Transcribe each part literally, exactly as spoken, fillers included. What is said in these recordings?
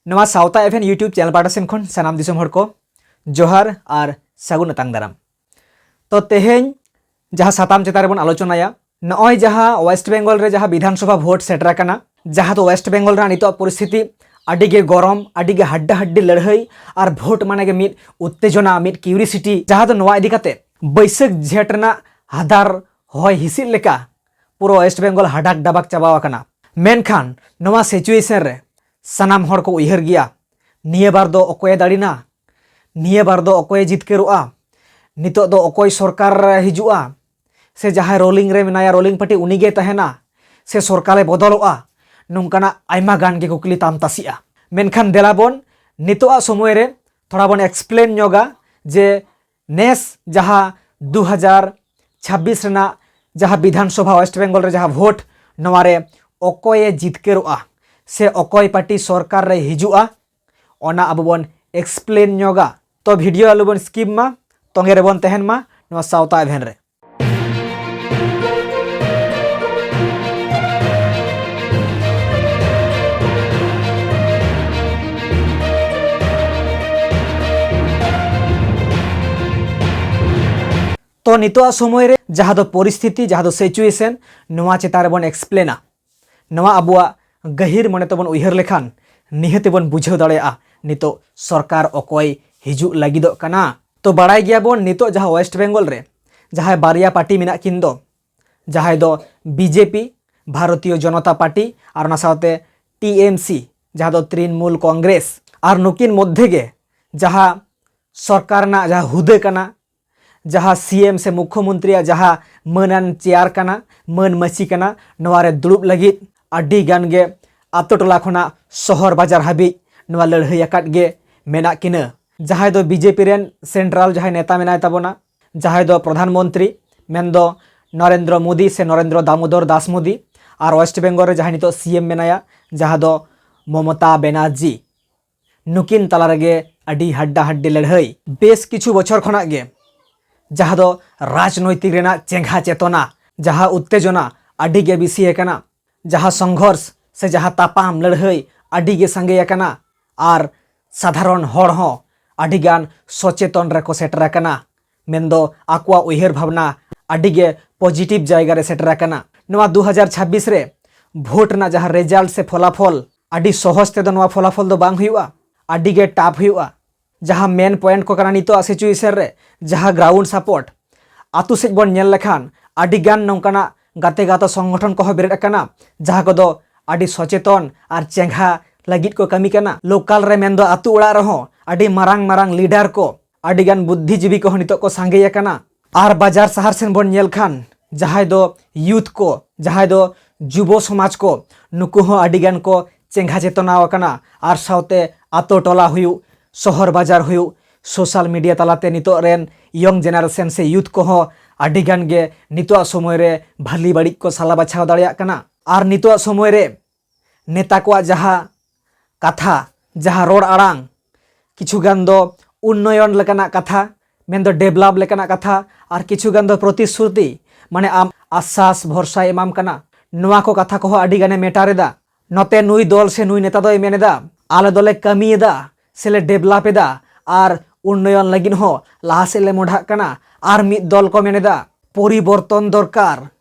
ᱱᱚᱣᱟ ᱥᱟᱶᱛᱟ ᱮᱵᱷᱮᱱ YouTube ᱪᱮᱱᱮᱞ ᱯᱟᱦᱴᱟ ᱥᱮᱱ ᱠᱷᱚᱱ ᱥᱟᱱᱟᱢ ᱫᱤᱥᱚᱢ ᱦᱚᱲ ᱠᱚ ᱡᱚᱦᱟᱨ ᱟᱨ ᱥᱟᱹᱜᱩᱱ ᱟᱛᱟᱝ ᱫᱟᱨᱟᱢ᱾ ᱛᱚ, ᱛᱮᱦᱮᱧ ᱡᱟᱦᱟᱸ ᱥᱟᱛᱟᱢ ᱪᱮᱛᱟᱱ ᱨᱮᱵᱚᱱ ᱟᱞᱳᱪᱚᱱᱟᱭᱟ, ᱱᱚᱜᱼᱚᱭ ᱡᱟᱦᱟᱸ ᱳᱭᱮᱥᱴ ᱵᱮᱝᱜᱚᱞ ᱨᱮ ᱡᱟᱦᱟᱸ ᱵᱤᱫᱷᱟᱱ ᱥᱚᱵᱷᱟ ᱵᱷᱳᱴ ᱥᱮᱴᱮᱨ ᱟᱠᱟᱱᱟ, ᱡᱟᱦᱟᱸ ᱫᱚ ᱳᱭᱮᱥᱴ ᱵᱮᱝᱜᱚᱞ ᱨᱮᱱᱟᱜ ᱱᱤᱛᱚᱜ ᱯᱚᱨᱤᱥᱛᱷᱤᱛᱤ ᱟᱹᱰᱤ ᱜᱮ ᱜᱚᱨᱚᱢ, ᱟᱹᱰᱤ ᱜᱮ ᱦᱟᱰᱰᱟ ᱦᱟᱰᱰᱤ ᱞᱟᱹᱲᱦᱟᱹᱭ ᱟᱨ ᱵᱷᱳᱴ ᱢᱟᱱᱮ ᱜᱮ ᱢᱤᱫ ᱩᱛᱛᱮᱡᱚᱱᱟ, ᱢᱤᱫ ᱠᱤᱭᱩᱨᱤᱥᱤᱴᱤ, ᱡᱟᱦᱟᱸ ᱫᱚ ᱱᱚᱣᱟ ᱤᱫᱤ ᱠᱟᱛᱮ ᱵᱟᱹᱭᱥᱟᱹᱠᱷ ᱡᱷᱮᱸᱴ ᱨᱮᱱᱟᱜ ᱦᱟᱫᱟᱨ ᱦᱚᱭ ᱦᱤᱸᱥᱤᱫ ᱞᱮᱠᱟ ᱯᱩᱨᱟᱹ ᱳᱭᱮᱥᱴ ᱵᱮᱝᱜᱚᱞ ᱦᱟᱰᱟᱠ ᱰᱟᱵᱟᱠ ᱪᱟᱵᱟᱣ ᱟᱠᱟᱱᱟ᱾ ᱢᱮᱱᱠᱷᱟᱱ ᱱᱚᱣᱟ ᱥᱤᱪᱩᱭᱮᱥᱚᱱ ᱨᱮ ᱥᱟᱱᱟᱢ ᱦᱚᱲ ᱠᱚ ᱩᱭᱦᱟᱹᱨ ᱜᱮᱭᱟ, ᱱᱤᱭᱟᱹ ᱵᱟᱨ ᱫᱚ ᱚᱠᱚᱭᱮ ᱫᱟᱲᱮᱱᱟ, ᱱᱤᱭᱟᱹ ᱵᱟᱨ ᱫᱚ ᱚᱠᱚᱭᱮ ᱡᱤᱛᱠᱟᱹᱨᱚᱜᱼᱟ, ᱱᱤᱛᱚᱜ ᱫᱚ ᱚᱠᱚᱭ ᱥᱚᱨᱠᱟᱨ ᱨᱮ ᱦᱤᱡᱩᱜᱼᱟ, ᱥᱮ ᱡᱟᱦᱟᱸᱭ ᱨᱳᱞᱤᱝ ᱨᱮ ᱢᱮᱱᱟᱭᱟ, ᱨᱳᱞᱤᱝ ᱯᱟᱨᱴᱤ, ᱩᱱᱤᱜᱮ ᱛᱟᱦᱮᱱᱟ, ᱥᱮ ᱥᱚᱨᱠᱟᱨᱮ ᱵᱚᱫᱚᱞᱚᱜᱼᱟ? ᱱᱚᱝᱠᱟᱱᱟᱜ ᱟᱭᱢᱟ ᱜᱟᱱ ᱜᱮ ᱠᱩᱠᱞᱤ ᱛᱟᱢ ᱛᱟᱥᱮᱜᱼᱟ᱾ ᱢᱮᱱᱠᱷᱟᱱ ᱫᱮᱞᱟ ᱵᱚᱱ ᱱᱤᱛᱚᱜᱟᱜ ᱥᱚᱢᱚᱭ ᱨᱮ ᱛᱷᱚᱲᱟ ᱵᱚᱱ ᱮᱠᱥᱯᱞᱮᱱ ᱧᱚᱜᱟ ᱡᱮ ᱱᱮᱥ ᱡᱟᱦᱟᱸ ᱫᱩ ᱦᱟᱡᱟᱨ ᱪᱷᱟᱵᱵᱤᱥ ᱨᱮᱱᱟᱜ ᱡᱟᱦᱟᱸ ᱵᱤᱫᱷᱟᱱ ᱥᱚᱵᱷᱟ ᱳᱭᱮᱥᱴ ᱵᱮᱝᱜᱚᱞ ᱨᱮ ᱡᱟᱦᱟᱸ ᱵᱷᱳᱴ, ᱱᱚᱣᱟ ᱨᱮ ᱚᱠᱚᱭᱮ ᱡᱤᱛᱠᱟᱹᱨᱚᱜᱼᱟ ᱥᱮ ᱚᱠᱚᱭ ᱯᱟᱨᱴᱤ ᱥᱚᱨᱠᱟᱨ ᱨᱮ ᱦᱤᱡᱩᱜᱼᱟ, ᱚᱱᱟ ᱟᱵᱚ ᱵᱚᱱ ᱮᱠᱥᱯᱞᱮᱱ ᱧᱚᱜᱟ᱾ ᱛᱚ, ᱵᱷᱤᱰᱤᱭᱳ ᱟᱞᱚ ᱵᱚᱱ ᱥᱠᱤᱯ ᱢᱟ, ᱛᱚᱸᱜᱮ ᱨᱮᱵᱚᱱ ᱛᱟᱦᱮᱱ ᱢᱟ ᱱᱚᱣᱟ ᱥᱟᱶᱛᱟ ᱮᱵᱷᱮᱱ ᱨᱮ᱾ ᱛᱚ, ᱱᱤᱛᱚᱜᱟᱜ ᱥᱚᱢᱚᱭ ᱨᱮ ᱡᱟᱦᱟᱸ ᱫᱚ ᱯᱚᱨᱤᱥᱛᱷᱤᱛᱤ, ᱡᱟᱦᱟᱸ ᱫᱚ ᱥᱤᱪᱩᱭᱮᱥᱚᱱ, ᱱᱚᱣᱟ ᱪᱮᱛᱟᱱ ᱨᱮᱵᱚᱱ ᱮᱠᱥᱯᱞᱮᱱᱟ᱾ ᱱᱚᱣᱟ ᱟᱵᱚᱣᱟᱜ ᱜᱟᱹᱦᱤᱨ ᱢᱚᱱᱮ ᱛᱮᱵᱚᱱ ᱩᱭᱦᱟᱹᱨ ᱞᱮᱠᱷᱟᱱ ᱱᱤᱦᱟᱹᱛ ᱵᱚᱱ ᱵᱩᱡᱷᱟᱹᱣ ᱫᱟᱲᱮᱭᱟᱜᱼᱟ ᱱᱤᱛᱚᱜ ᱥᱚᱨᱠᱟᱨ ᱚᱠᱚᱭ ᱦᱤᱡᱩᱜ ᱞᱟᱹᱜᱤᱫᱚᱜ ᱠᱟᱱᱟ᱾ ᱛᱚ, ᱵᱟᱲᱟᱭ ᱜᱮᱭᱟᱵᱚᱱ ᱱᱤᱛᱚᱜ ᱡᱟᱦᱟᱸ ᱳᱭᱮᱥᱴ ᱵᱮᱝᱜᱚᱞ ᱨᱮ ᱡᱟᱦᱟᱸᱭ ᱵᱟᱨᱭᱟ ᱯᱟᱨᱴᱤ ᱢᱮᱱᱟᱜ ᱠᱤᱱ ᱫᱚ, ᱡᱟᱦᱟᱸᱭ ᱫᱚ ᱵᱤᱡᱮᱯᱤ, ᱵᱷᱟᱨᱚᱛᱤᱭᱚ ᱡᱚᱱᱚᱛᱟ ᱯᱟᱨᱴᱤ, ᱟᱨ ᱚᱱᱟ ᱥᱟᱶᱛᱮ ᱴᱤ ᱮᱢ ᱥᱤ, ᱡᱟᱦᱟᱸ ᱫᱚ ᱛᱨᱤᱱᱢᱩᱞ ᱠᱚᱝᱜᱨᱮᱥ, ᱟᱨ ᱱᱩᱠᱤᱱ ᱢᱚᱫᱽᱫᱷᱮ ᱜᱮ ᱡᱟᱦᱟᱸ ᱥᱚᱨᱠᱟᱨ ᱨᱮᱱᱟᱜ ᱡᱟᱦᱟᱸ ᱦᱩᱫᱟᱹ ᱠᱟᱱᱟ, ᱡᱟᱦᱟᱸ ᱥᱤ ᱮᱢ ᱥᱮ ᱢᱩᱠᱷᱭᱚ ᱢᱚᱱᱛᱨᱤᱭᱟᱜ ᱡᱟᱦᱟᱸ ᱢᱟᱹᱱᱟᱱ ᱪᱮᱭᱟᱨ ᱠᱟᱱᱟ, ᱢᱟᱹᱱ ᱢᱟᱹᱪᱤ ᱠᱟᱱᱟ, ᱱᱚᱣᱟ ᱨᱮ ᱫᱩᱲᱩᱵ ᱞᱟᱹᱜᱤᱫ ᱟᱹᱰᱤ ᱜᱟᱱ ᱜᱮ ᱟᱛᱳ ᱴᱚᱞᱟ ᱠᱷᱚᱱᱟᱜ ᱥᱚᱦᱚᱨ ᱵᱟᱡᱟᱨ ᱦᱟᱹᱵᱤᱡ ᱱᱚᱣᱟ ᱞᱟᱹᱲᱦᱟᱹᱭ ᱟᱠᱟᱫ ᱜᱮ ᱢᱮᱱᱟᱜ ᱠᱤᱱᱟᱹ᱾ ᱡᱟᱦᱟᱸᱭ ᱫᱚ ᱵᱤᱡᱮᱯᱤ ᱨᱮᱱ ᱥᱮᱱᱴᱨᱟᱞ ᱡᱟᱦᱟᱸᱭ ᱱᱮᱛᱟ ᱢᱮᱱᱟᱭ ᱛᱟᱵᱚᱱᱟ, ᱡᱟᱦᱟᱸᱭ ᱫᱚ ᱯᱨᱚᱫᱷᱟᱱ ᱢᱚᱱᱛᱨᱤ ᱢᱮᱱᱫᱚ ᱱᱚᱨᱮᱱᱫᱨᱚ ᱢᱳᱫᱤ ᱥᱮ ᱱᱚᱨᱮᱱᱫᱨᱚ ᱫᱟᱢᱳᱫᱚᱨ ᱫᱟᱥ ᱢᱳᱫᱤ, ᱟᱨ ᱳᱭᱮᱥᱴ ᱵᱮᱝᱜᱚᱞ ᱨᱮ ᱡᱟᱦᱟᱸᱭ ᱱᱤᱛᱚᱜ ᱥᱤ ᱮᱢ ᱢᱮᱱᱟᱭᱟ, ᱡᱟᱦᱟᱸ ᱫᱚ ᱢᱚᱢᱚᱛᱟ ᱵᱮᱱᱟᱨᱡᱤ, ᱱᱩᱠᱤᱱ ᱛᱟᱞᱟ ᱨᱮᱜᱮ ᱟᱹᱰᱤ ᱦᱟᱰᱰᱟ ᱦᱟᱰᱰᱤ ᱞᱟᱹᱲᱦᱟᱹᱭ᱾ ᱵᱮᱥ ᱠᱤᱪᱷᱩ ᱵᱚᱪᱷᱚᱨ ᱠᱷᱚᱱᱟᱜ ᱜᱮ ᱡᱟᱦᱟᱸ ᱫᱚ ᱨᱟᱡᱽᱱᱳᱭᱛᱤᱠ ᱨᱮᱱᱟᱜ ᱪᱮᱸᱜᱷᱟ ᱪᱮᱛᱚᱱᱟ, ᱡᱟᱦᱟᱸ ᱩᱛᱛᱮᱡᱚᱱᱟ ᱟᱹᱰᱤ ᱜᱮ ᱵᱮᱥᱤ ᱟᱠᱟᱱᱟ, ᱡᱟᱦᱟᱸ ᱥᱚᱝᱜᱷᱚᱨᱥ ᱥᱮ ᱡᱟᱦᱟᱸ ᱛᱟᱯᱟᱢ ᱞᱟᱹᱲᱦᱟᱹᱭ ᱟᱹᱰᱤ ᱜᱮ ᱥᱟᱸᱜᱮ ᱟᱠᱟᱱᱟ, ᱟᱨ ᱥᱟᱫᱷᱟᱨᱚᱱ ᱦᱚᱲ ᱦᱚᱸ ᱟᱹᱰᱤᱜᱟᱱ ᱥᱚᱪᱮᱛᱚᱱ ᱨᱮᱠᱚ ᱥᱮᱴᱮᱨ ᱟᱠᱟᱱᱟ᱾ ᱢᱮᱱᱫᱚ ᱟᱠᱚᱣᱟᱜ ᱩᱭᱦᱟᱹᱨ ᱵᱷᱟᱵᱽᱱᱟ ᱟᱹᱰᱤ ᱜᱮ positive ᱡᱟᱭᱜᱟ ᱨᱮ ᱥᱮᱴᱮᱨ ᱟᱠᱟᱱᱟ᱾ ᱱᱚᱣᱟ ᱫᱩ ᱦᱟᱡᱟᱨ ᱪᱷᱟᱵᱵᱤᱥ ᱨᱮ ᱵᱷᱳᱴ ᱨᱮᱱᱟᱜ ᱡᱟᱦᱟᱸ result ᱥᱮ ᱯᱷᱚᱞᱟᱯᱷᱚᱞ, ᱟᱹᱰᱤ ᱥᱚᱦᱚᱡ ᱛᱮᱫᱚ ᱱᱚᱣᱟ ᱯᱷᱚᱞᱟᱯᱷᱚᱞ ᱫᱚ ᱵᱟᱝ ᱦᱩᱭᱩᱜᱼᱟ, ᱟᱹᱰᱤ ᱜᱮ tough ᱦᱩᱭᱩᱜᱼᱟ᱾ ᱡᱟᱦᱟᱸ main point ᱠᱚ ᱠᱟᱱᱟ ᱱᱤᱛᱚᱜ situation ᱨᱮ, ᱡᱟᱦᱟᱸ ground support, ᱟᱛᱳ ᱥᱮᱫ ᱵᱚᱱ ᱧᱮᱞ ᱞᱮᱠᱷᱟᱱ ᱟᱹᱰᱤ ᱜᱟᱱ ᱱᱚᱝᱠᱟᱱᱟᱜ ᱜᱟᱛᱮ ᱜᱟᱶᱛᱟ ᱥᱚᱝᱜᱚᱴᱷᱚᱱ ᱠᱚᱦᱚᱸ ᱵᱮᱨᱮᱫ ᱟᱠᱟᱱᱟ, ᱡᱟᱦᱟᱸ ᱠᱚᱫᱚ ᱟᱹᱰᱤ ᱥᱚᱪᱮᱛᱚᱱ ᱟᱨ ᱪᱮᱸᱜᱷᱟ ᱞᱟᱹᱜᱤᱫ ᱠᱚ ᱠᱟᱹᱢᱤ ᱠᱟᱱᱟ᱾ Local ᱨᱮ ᱢᱮᱱᱫᱚ ᱟᱛᱳ ᱚᱲᱟᱜ ᱨᱮᱦᱚᱸ ᱟᱹᱰᱤ ᱢᱟᱨᱟᱝ ᱢᱟᱨᱟᱝ leader ᱠᱚ, ᱟᱹᱰᱤ ᱜᱟᱱ ᱵᱩᱫᱽᱫᱷᱤᱡᱤᱵᱤ ᱠᱚᱦᱚᱸ ᱱᱤᱛᱚᱜ ᱠᱚ ᱥᱟᱸᱜᱮ ᱟᱠᱟᱱᱟ᱾ ᱟᱨ ᱵᱟᱡᱟᱨ ᱥᱟᱦᱟᱨ ᱥᱮᱱ ᱵᱚᱱ ᱧᱮᱞ ᱠᱷᱟᱱ ᱡᱟᱦᱟᱸᱭ ᱫᱚ youth ᱠᱚ, ᱡᱟᱦᱟᱸᱭ ᱫᱚ ᱡᱩᱵᱚ ᱥᱚᱢᱟᱡᱽ ᱠᱚ, ᱱᱩᱠᱩ ᱦᱚᱸ ᱟᱹᱰᱤ ᱜᱟᱱ ᱠᱚ ᱪᱮᱸᱜᱷᱟ ᱪᱮᱛᱚᱱᱟ ᱟᱠᱟᱱᱟ᱾ ᱟᱨ ᱥᱟᱶᱛᱮ ᱟᱛᱳ ᱴᱚᱞᱟ ᱦᱩᱭᱩᱜ, ᱥᱚᱦᱚᱨ ᱵᱟᱡᱟᱨ ᱦᱩᱭᱩᱜ, social media ᱛᱟᱞᱟᱛᱮ ᱱᱤᱛᱚᱜ ᱨᱮᱱ young generation ᱥᱮ youth ᱠᱚᱦᱚᱸ ᱟᱹᱰᱤ ᱜᱟᱱ ᱜᱮ ᱱᱤᱛᱚᱜᱟᱜ ᱥᱚᱢᱚᱭ ᱨᱮ ᱵᱷᱟᱹᱞᱤ ᱵᱟᱹᱲᱤᱡ ᱠᱚ ᱥᱟᱞᱟ ᱵᱟᱪᱷᱟᱣ ᱫᱟᱲᱮᱭᱟᱜ ᱠᱟᱱᱟ᱾ ᱟᱨ ᱱᱤᱛᱚᱜᱟᱜ ᱥᱚᱢᱚᱭ ᱨᱮ ᱱᱮᱛᱟ ᱠᱚᱣᱟᱜ ᱡᱟᱦᱟᱸ ᱠᱟᱛᱷᱟ, ᱡᱟᱦᱟᱸ ᱨᱚᱲ ᱟᱲᱟᱝ, ᱠᱤᱪᱷᱩ ᱜᱟᱱ ᱫᱚ ᱩᱱᱱᱚᱭᱚᱱ ᱞᱮᱠᱟᱱᱟᱜ ᱠᱟᱛᱷᱟ, ᱢᱮᱱᱫᱚ develop ᱞᱮᱠᱟᱱᱟᱜ ᱠᱟᱛᱷᱟ, ᱟᱨ ᱠᱤᱪᱷᱩ ᱜᱟᱱ ᱫᱚ ᱯᱨᱚᱛᱤᱥᱨᱩᱛᱤ, ᱢᱟᱱᱮ ᱟᱢ ᱟᱥᱥᱟᱥ ᱵᱷᱚᱨᱥᱟᱭ ᱮᱢᱟᱢ ᱠᱟᱱᱟ᱾ ᱱᱚᱣᱟ ᱠᱚ ᱠᱟᱛᱷᱟ ᱠᱚᱦᱚᱸ ᱟᱹᱰᱤ ᱜᱟᱱᱮ matter ᱮᱫᱟ᱾ ᱱᱚᱛᱮ ᱱᱩᱭ ᱫᱚᱞ ᱥᱮ ᱱᱩᱭ ᱱᱮᱛᱟ ᱫᱚᱭ ᱢᱮᱱ ᱮᱫᱟ, ᱟᱞᱮ ᱫᱚᱞᱮ ᱠᱟᱹᱢᱤᱭᱮᱫᱟ ᱥᱮᱞᱮ develop ᱮᱫᱟ ᱟᱨ ᱩᱱᱱᱚᱭᱚᱱ ᱞᱟᱹᱜᱤᱫ ᱦᱚᱸ ᱞᱟᱦᱟ ᱥᱮᱫ ᱞᱮ ᱢᱚᱰᱷᱟᱜ ᱠᱟᱱᱟ᱾ ᱟᱨ ᱢᱤᱫ ᱫᱚᱞ ᱠᱚ ᱢᱮᱱ ᱮᱫᱟ, ᱯᱚᱨᱤᱵᱚᱨᱛᱚᱱ ᱫᱚᱨᱠᱟᱨ,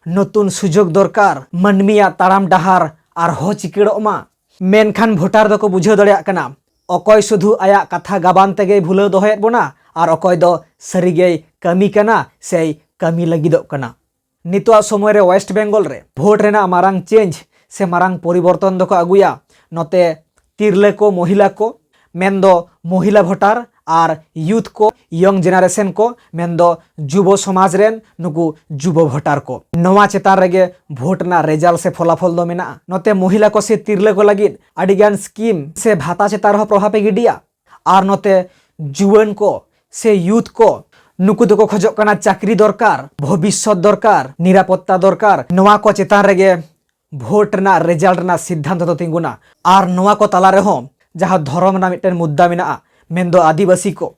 ᱱᱚᱛᱩᱱ ᱥᱩᱡᱳᱜᱽ ᱫᱚᱨᱠᱟᱨ, ᱢᱟᱹᱱᱢᱤᱭᱟᱜ ᱛᱟᱲᱟᱢ ᱰᱟᱦᱟᱨ ᱟᱨᱦᱚᱸ ᱪᱤᱠᱟᱹᱲᱚᱜ ᱢᱟ᱾ ᱢᱮᱱᱠᱷᱟᱱ voter ᱫᱚᱠᱚ ᱵᱩᱡᱷᱟᱹᱣ ᱫᱟᱲᱮᱭᱟᱜ ᱠᱟᱱᱟ, ᱚᱠᱚᱭ ᱥᱩᱫᱷᱩ ᱟᱭᱟᱜ ᱠᱟᱛᱷᱟ ᱜᱟᱵᱟᱱ ᱛᱮᱜᱮᱭ ᱵᱷᱩᱞᱟᱹᱣ ᱫᱚᱦᱚᱭᱮᱫ ᱵᱚᱱᱟ ᱟᱨ ᱚᱠᱚᱭ ᱫᱚ ᱥᱟᱹᱨᱤᱜᱮᱭ ᱠᱟᱹᱢᱤ ᱠᱟᱱᱟ ᱥᱮᱭ ᱠᱟᱹᱢᱤ ᱞᱟᱹᱜᱤᱫᱚᱜ ᱠᱟᱱᱟ᱾ ᱱᱤᱛᱚᱜᱟᱜ ᱥᱚᱢᱚᱭ ᱨᱮ West Bengal ᱨᱮ vote ᱨᱮᱱᱟᱜ ᱢᱟᱨᱟᱝ change ᱥᱮ ᱢᱟᱨᱟᱝ ᱯᱚᱨᱤᱵᱚᱨᱛᱚᱱ ᱫᱚᱠᱚ ᱟᱹᱜᱩᱭᱟ ᱱᱚᱛᱮ ᱛᱤᱨᱞᱟᱹ ᱠᱚ, ᱢᱚᱦᱤᱞᱟ ᱠᱚ, ᱢᱮᱱᱫᱚ ᱢᱚᱦᱤᱞᱟ voter ᱟᱨ youth ᱠᱚ, young generation ᱠᱚ, ᱢᱮᱱᱫᱚ ᱡᱩᱵᱚ ᱥᱚᱢᱟᱡᱽ ᱨᱮᱱ ᱱᱩᱠᱩ ᱡᱩᱵᱚ voter ᱠᱚ᱾ ᱱᱚᱣᱟ ᱪᱮᱛᱟᱱ ᱨᱮᱜᱮ vote ᱨᱮᱱᱟᱜ result ᱥᱮ ᱯᱷᱚᱞᱟᱯᱷᱚᱞ ᱫᱚ ᱢᱮᱱᱟᱜᱼᱟ᱾ ᱱᱚᱛᱮ ᱢᱚᱦᱤᱞᱟ ᱠᱚ ᱥᱮ ᱛᱤᱨᱞᱟᱹ ᱠᱚ ᱞᱟᱹᱜᱤᱫ ᱟᱹᱰᱤᱜᱟᱱ scheme ᱥᱮ ᱵᱷᱟᱛᱟ ᱪᱮᱛᱟᱱ ᱨᱮᱦᱚᱸ ᱯᱨᱚᱵᱷᱟᱵᱽ ᱮ ᱜᱤᱰᱤᱭᱟ᱾ ᱟᱨ ᱱᱚᱛᱮ ᱡᱩᱣᱟᱹᱱ ᱠᱚ ᱥᱮ youth ᱠᱚ, ᱱᱩᱠᱩ ᱫᱚᱠᱚ ᱠᱷᱚᱡᱚᱜ ᱠᱟᱱᱟ ᱪᱟᱹᱠᱨᱤ ᱫᱚᱨᱠᱟᱨ, ᱵᱷᱚᱵᱤᱥᱥᱚᱛ ᱫᱚᱨᱠᱟᱨ, ᱱᱤᱨᱟᱯᱚᱛᱛᱟ ᱫᱚᱨᱠᱟᱨ᱾ ᱱᱚᱣᱟ ᱠᱚ ᱪᱮᱛᱟᱱ ᱨᱮᱜᱮ vote ᱨᱮᱱᱟᱜ result ᱨᱮᱱᱟᱜ ᱥᱤᱫᱽᱫᱷᱟᱱᱛᱚ ᱫᱚ ᱛᱤᱸᱜᱩᱱᱟ᱾ ᱟᱨ ᱱᱚᱣᱟ ᱠᱚ ᱛᱟᱞᱟ ᱨᱮᱦᱚᱸ ᱡᱟᱦᱟᱸ ᱫᱷᱚᱨᱚᱢ ᱨᱮᱱᱟᱜ ᱢᱤᱫᱴᱮᱱ ᱢᱩᱫᱽᱫᱟ ᱢᱮᱱᱟᱜᱼᱟ, ᱢᱮᱱᱫᱚ ᱟᱹᱫᱤᱵᱟᱹᱥᱤ ᱠᱚ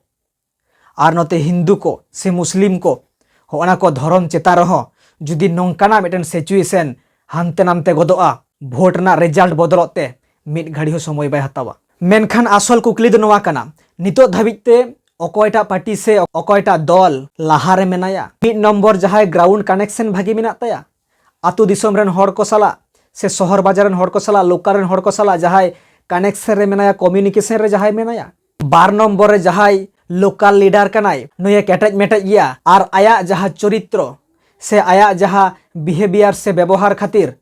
ᱟᱨ ᱱᱚᱛᱮ ᱦᱤᱱᱫᱩ ᱠᱚ ᱥᱮ ᱢᱩᱥᱞᱤᱢ ᱠᱚ, ᱦᱚᱸᱜᱼᱱᱟ ᱠᱚ ᱫᱷᱚᱨᱚᱢ ᱪᱮᱛᱟᱱ ᱨᱮᱦᱚᱸ ᱡᱩᱫᱤ ᱱᱚᱝᱠᱟᱱᱟᱜ ᱢᱤᱫᱴᱮᱱ situation ᱦᱟᱱᱛᱮ ᱱᱟᱱᱛᱮ ᱜᱚᱫᱚᱜᱼᱟ, vote ᱨᱮᱱᱟᱜ result ᱵᱚᱫᱚᱞᱚᱜ ᱛᱮ ᱢᱤᱫ ᱜᱷᱟᱹᱲᱤ ᱦᱚᱸ ᱥᱚᱢᱚᱭ ᱵᱟᱭ ᱦᱟᱛᱟᱣᱟ᱾ ᱢᱮᱱᱠᱷᱟᱱ ᱟᱥᱚᱞ ᱠᱩᱠᱞᱤ ᱫᱚ ᱱᱚᱣᱟ ᱠᱟᱱᱟ, ᱱᱤᱛᱚᱜ ᱫᱷᱟᱹᱵᱤᱡ ᱛᱮ ᱚᱠᱚᱭᱴᱟᱜ ᱯᱟᱨᱴᱤ ᱥᱮ ᱚᱠᱚᱭᱴᱟᱜ ᱫᱚᱞ ᱞᱟᱦᱟᱨᱮ ᱢᱮᱱᱟᱭᱟ? ᱢᱤᱫ ᱱᱚᱢᱵᱚᱨ ᱡᱟᱦᱟᱸᱭ ground connection ᱵᱷᱟᱹᱜᱤ ᱢᱮᱱᱟᱜ ᱛᱟᱭᱟ, ᱟᱹᱛᱩ ᱫᱤᱥᱚᱢ ᱨᱮᱱ ᱦᱚᱲ ᱠᱚ ᱥᱟᱞᱟᱜ ᱥᱮ ᱥᱚᱦᱚᱨ ᱵᱟᱡᱟᱨ ᱨᱮᱱ ᱦᱚᱲ ᱠᱚ ᱥᱟᱞᱟᱜ, local ᱨᱮᱱ ᱦᱚᱲ ᱠᱚ ᱥᱟᱞᱟᱜ ᱡᱟᱦᱟᱸᱭ connection ᱨᱮ ᱢᱮᱱᱟᱭᱟ, communication ᱨᱮ ᱡᱟᱦᱟᱸᱭ ᱢᱮᱱᱟᱭᱟ᱾ ᱵᱟᱨ ᱱᱚᱢᱵᱚᱨ ᱨᱮ ᱡᱟᱦᱟᱸᱭ local leader ᱠᱟᱱᱟᱭ, ᱱᱩᱭᱮ ᱠᱮᱴᱮᱡ ᱢᱮᱴᱮᱡ ᱜᱮᱭᱟ ᱟᱨ ᱟᱭᱟᱜ ᱡᱟᱦᱟᱸ ᱪᱚᱨᱤᱛᱨᱚ ᱥᱮ ᱟᱭᱟᱜ ᱡᱟᱦᱟᱸ behaviour ᱥᱮ ᱵᱮᱵᱚᱦᱟᱨ ᱠᱷᱟᱹᱛᱤᱨ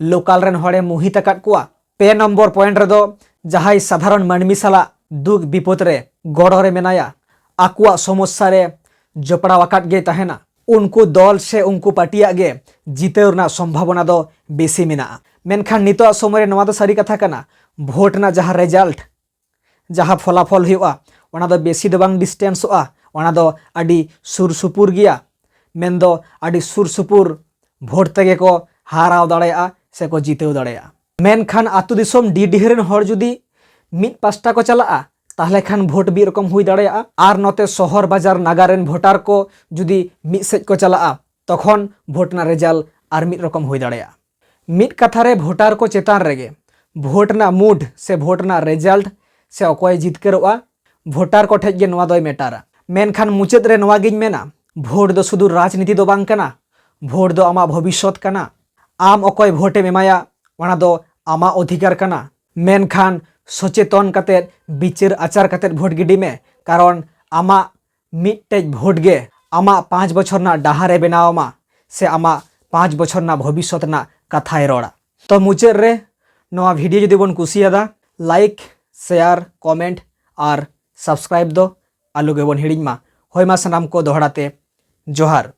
local ᱨᱮᱱ ᱦᱚᱲᱮ ᱢᱩᱦᱤᱛ ᱟᱠᱟᱫ ᱠᱚᱣᱟ᱾ ᱯᱮ ᱱᱚᱢᱵᱚᱨ point ᱨᱮᱫᱚ ᱡᱟᱦᱟᱸᱭ ᱥᱟᱫᱷᱟᱨᱚᱱ ᱢᱟᱹᱱᱢᱤ ᱥᱟᱞᱟᱜ ᱫᱩᱠ ᱵᱤᱯᱚᱫ ᱨᱮ ᱜᱚᱲᱚ ᱨᱮ ᱢᱮᱱᱟᱭᱟ, ᱟᱠᱚᱣᱟᱜ ᱥᱚᱢᱚᱥᱥᱟ ᱨᱮ ᱡᱚᱯᱲᱟᱣ ᱟᱠᱟᱫ ᱜᱮᱭ ᱛᱟᱦᱮᱱᱟ, ᱩᱱᱠᱩ ᱫᱚᱞ ᱥᱮ ᱩᱱᱠᱩ ᱯᱟᱨᱴᱤᱭᱟᱜ ᱜᱮ ᱡᱤᱛᱟᱹᱣ ᱨᱮᱱᱟᱜ ᱥᱚᱢᱵᱷᱟᱵᱚᱱᱟ ᱫᱚ ᱵᱮᱥᱤ ᱢᱮᱱᱟᱜᱼᱟ᱾ ᱢᱮᱱᱠᱷᱟᱱ ᱱᱤᱛᱚᱜ ᱥᱚᱢᱚᱭ ᱨᱮ ᱱᱚᱣᱟ ᱫᱚ ᱥᱟᱹᱨᱤ ᱠᱟᱛᱷᱟ ᱠᱟᱱᱟ, vote ᱨᱮᱱᱟᱜ ᱡᱟᱦᱟᱸ result, ᱡᱟᱦᱟᱸ ᱯᱷᱚᱞᱟᱯᱷᱚᱞ ᱦᱩᱭᱩᱜᱼᱟ, ᱚᱱᱟ ᱫᱚ ᱵᱮᱥᱤ ᱫᱚ ᱵᱟᱝ distanceᱚᱜᱼᱟ, ᱚᱱᱟ ᱫᱚ ᱟᱹᱰᱤ ᱥᱩᱨ ᱥᱩᱯᱩᱨ ᱜᱮᱭᱟ᱾ ᱢᱮᱱᱫᱚ ᱟᱹᱰᱤ ᱥᱩᱨ ᱥᱩᱯᱩᱨ vote ᱛᱮᱜᱮ ᱠᱚ ᱦᱟᱨᱟᱣ ᱫᱟᱲᱮᱭᱟᱜᱼᱟ ᱥᱮ ᱠᱚ ᱡᱤᱛᱟᱹᱣ ᱫᱟᱲᱮᱭᱟᱜᱼᱟ᱾ ᱢᱮᱱᱠᱷᱟᱱ ᱟᱹᱛᱩ ᱫᱤᱥᱚᱢ ᱰᱤᱰᱤᱦᱤ ᱨᱮᱱ ᱦᱚᱲ ᱡᱩᱫᱤ ᱢᱤᱫ ᱯᱟᱥᱴᱟ ᱠᱚ ᱪᱟᱞᱟᱜᱼᱟ, ᱛᱟᱦᱞᱮ ᱠᱷᱟᱱ vote ᱢᱤᱫ ᱨᱚᱠᱚᱢ ᱦᱩᱭ ᱫᱟᱲᱮᱭᱟᱜᱼᱟ᱾ ᱟᱨ ᱱᱚᱛᱮ ᱥᱚᱦᱚᱨ ᱵᱟᱡᱟᱨ ᱱᱟᱜᱟᱨ ᱨᱮᱱ voter ᱠᱚ ᱡᱩᱫᱤ ᱢᱤᱫ ᱥᱮᱫ ᱠᱚ ᱪᱟᱞᱟᱜᱼᱟ, ᱛᱚᱠᱷᱚᱱ vote ᱨᱮᱱᱟᱜ result ᱟᱨ ᱢᱤᱫ ᱨᱚᱠᱚᱢ ᱦᱩᱭ ᱫᱟᱲᱮᱭᱟᱜᱼᱟ᱾ ᱢᱤᱫ ᱠᱟᱛᱷᱟ ᱨᱮ, voter ᱠᱚ ᱪᱮᱛᱟᱱ ᱨᱮᱜᱮ vote ᱨᱮᱱᱟᱜ mood ᱥᱮ vote ᱨᱮᱱᱟᱜ result ᱥᱮ ᱚᱠᱚᱭ ᱡᱤᱛᱠᱟᱹᱨᱚᱜᱼᱟ, voter ᱠᱚ ᱴᱷᱮᱡ ᱜᱮ ᱱᱚᱣᱟ ᱫᱚᱭ ᱢᱮᱴᱟᱨᱟ᱾ ᱢᱮᱱᱠᱷᱟᱱ ᱢᱩᱪᱟᱹᱫ ᱨᱮ ᱱᱚᱣᱟ ᱜᱤᱧ ᱢᱮᱱᱟ, vote ᱫᱚ ᱥᱩᱫᱷᱩ ᱨᱟᱡᱽᱱᱤᱛᱤ ᱫᱚ ᱵᱟᱝ ᱠᱟᱱᱟ, vote ᱫᱚ ᱟᱢᱟᱜ ᱵᱷᱚᱵᱤᱥᱥᱚᱛ ᱠᱟᱱᱟ᱾ ᱟᱢ ᱚᱠᱚᱭ vote ᱮᱢ ᱮᱢᱟᱭᱟ, ᱚᱱᱟ ᱫᱚ ᱟᱢᱟᱜ ᱚᱫᱷᱤᱠᱟᱨ ᱠᱟᱱᱟ᱾ ᱢᱮᱱᱠᱷᱟᱱ ᱥᱚᱪᱮᱛᱚᱱ ᱠᱟᱛᱮᱫ, ᱵᱤᱪᱟᱹᱨ ᱟᱪᱟᱨ ᱠᱟᱛᱮᱫ vote ᱜᱤᱰᱤ ᱢᱮ, ᱠᱟᱨᱚᱱ ᱟᱢᱟᱜ ᱢᱤᱫᱴᱮᱡ vote ᱜᱮ ᱟᱢᱟᱜ ᱯᱟᱸᱪ ᱵᱚᱪᱷᱚᱨ ᱨᱮᱱᱟᱜ ᱰᱟᱦᱟᱨ ᱮ ᱵᱮᱱᱟᱣ ᱟᱢᱟ ᱥᱮ ᱟᱢᱟᱜ ᱯᱟᱸᱪ ᱵᱚᱪᱷᱚᱨ ᱨᱮᱱᱟᱜ ᱵᱷᱚᱵᱤᱥᱥᱚᱛ ᱨᱮᱱᱟᱜ ᱠᱟᱛᱷᱟᱭ ᱨᱚᱲᱟ᱾ ᱛᱚ ᱢᱩᱪᱟᱹᱫ ᱨᱮ ᱱᱚᱣᱟ video ᱡᱩᱫᱤ ᱵᱚᱱ ᱠᱩᱥᱤᱭᱟᱫᱟ, like, share, comment ᱟᱨ subscribe ᱫᱚ ᱟᱞᱚ ᱜᱮᱵᱚᱱ ᱦᱤᱲᱤᱧ ᱢᱟ᱾ ᱦᱳᱭ ᱢᱟ ᱥᱟᱱᱟᱢ ᱠᱚ ᱫᱚᱦᱲᱟ ᱛᱮ ᱡᱚᱦᱟᱨ᱾